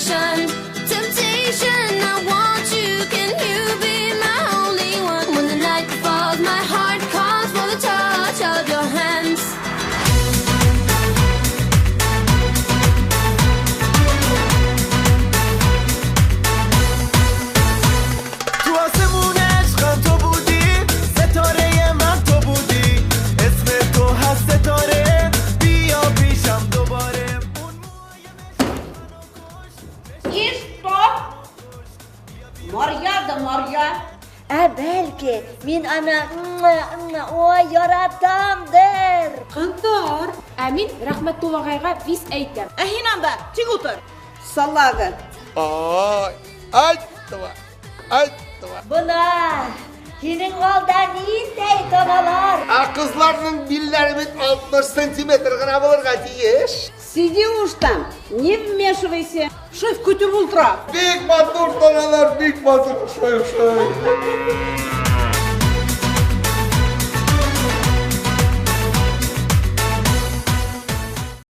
Emotion, temptation. I want you. Can you be my only one? When the night falls, my heart calls for the touch of your hands. تو آسمون عشقم تو بودی، ستاره من تو بودی، اسم تو هست ستاره، بیا پیشم دوباره. اون موهای И что? Марья да Марья. Ә бәлки, мин аны ой, яратамдыр. Кызлар. Ә мин Рәхмәтулла агайга виз әйтәм. Ә һин анда тик утыр. Салага. Ай, ай, два, ай, два. Бына һинең алда ниндәй таналар. Ә кызларның билләре бит 60 сантиметр гына булырга тиеш. Сиди уж там, не вмешивайся. Шеф көтеп ултыра. Бик матур таналар, бик матур. Шой, шой.